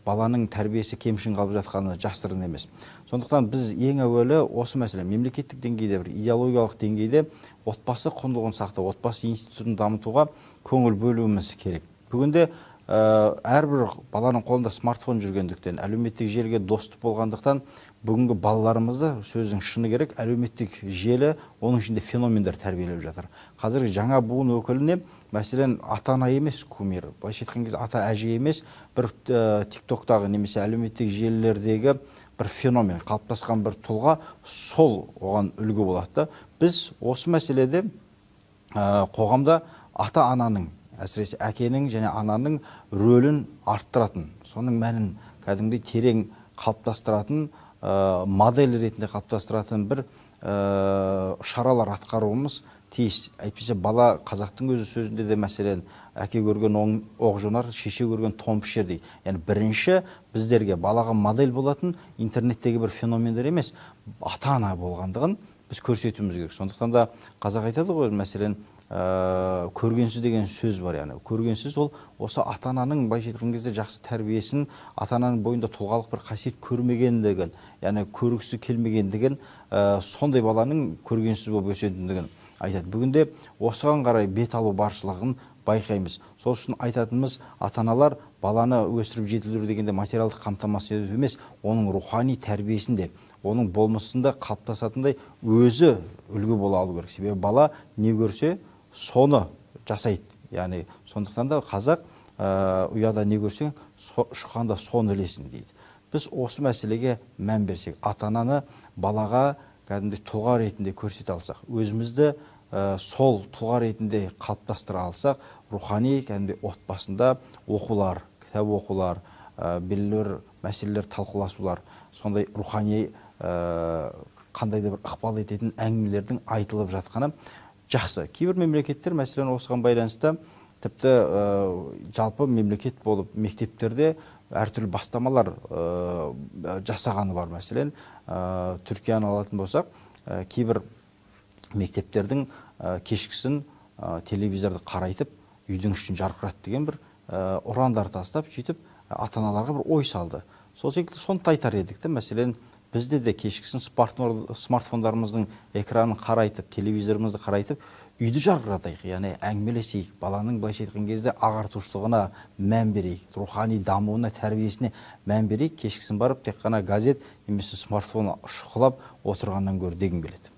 баланың тәрбиесі кемшін қалып жатқаны жасырын емес. Сондықтан біз ең әуелі осы мәселе мемлекеттік деңгейде, бір идеологиялық деңгейде отбасы құндылығын сақтау, отбасы институтын дамытуға көңіл бөлуіміз керек. Бүгінде әрбір баланың қолында смартфон жүргендіктен, әлеуметтік желіге доступ болғандықтан, бүгінгі балаларымызды, сөздің шыны керек, әлеуметтік желі, оның ішінде феномендер тәрбиелеп жатыр. Қазіргі жаңа буын өкіліне, мәселен, ата-ана емес кумир, былайша айтқан кезде ата әже емес, бір тиктоктағы немесе әлеуметтік желілердегі бір феномен, қалыптасқан бір тұлға, сол оған үлгі болады да. Біз осы мәселеде қоғамда ата-ананың, әсіресе әкенің және ананың рөлін арттыратын, соның мәнін кәдімгідей терең қалыптастыратын, модель ретінде қалыптастыратын бір шаралар атқаруымыз тиіс. Әйтпесе бала, қазақтың өзі сөзінде де, мәселен, әке көрген оқ жонар, шеше көрген тон пішер дейді. Яғни бірінші біздерге балаға модель болатын интернеттегі бір феномендер емес, ата-ана болғандығын біз көрсетуіміз керек. Сондықтан да қазақ айтады ғой, мәселен, көргенсіз деген сөз бар. Яғни көргенсіз ол осы ата-ананың былайша айтқан кезде жақсы тәрбиесін, ата-ананың бойында тұлғалық бір қасиет көрмегендігін, яғни көргісі келмегендігін, сондай баланың көргенсіз болып өсетіндігін айтады. Бүгінде осыған қарай бет алу баршылығын байқаймыз. Сол үшін айтатынымыз, ата-аналар баланы өсіріп жетілдіру дегенде материалдық қамтамасыз ету емес, оның рухани тәрбиесінде, оның болмысында қалыптасатындай өзі үлгі бола алу керек. Себебі бала не көрсе, соны жасайды. Яғни сондықтан да қазақ ұяда не көрсең, ұшқанда соны ілесің дейді. Біз осы мәселеге мән берсек, ата-ананы балаға кәдімгідей тұлға ретінде көрсете алсақ, өзімізді сол тұлға ретінде қалыптастыра алсақ, рухани кәдімгідей отбасында оқулар, кітап оқулар, белгілі бір мәселелер талқыласулар, сондай рухани қандай да бір ықпал ететін әңгімелердің айтылып жатқаны жақсы. Кейбір мемлекеттер, мәселен, осыған байланысты тіпті жалпы мемлекет болып мектептерде әртүрлі бастамалар жасағаны бар. Мәселен, Түркияны алатын болсақ, кейбір мектептердің кешкісін телевизорды қарайтып, үйдің ішін жарқырат деген бір ұрандар тастап, сөйтіп ата-аналарға бір ой салды. Сол секілді соны да айтар едік те, мәселен, бізде де кешкісін смартфондарымыздың экранын қарайтып, телевизорымызды қарайтып, үйді жарқыратайық, яғни әңгімелесейік, баланың былайша айтқан кезде ағартушылығына мән берейік, рухани дамуына, тәрбиесіне мән берейік, кешкісін барып тек қана газет немесе смартфон шұқылап отырғаннан гөрі дегім келеді.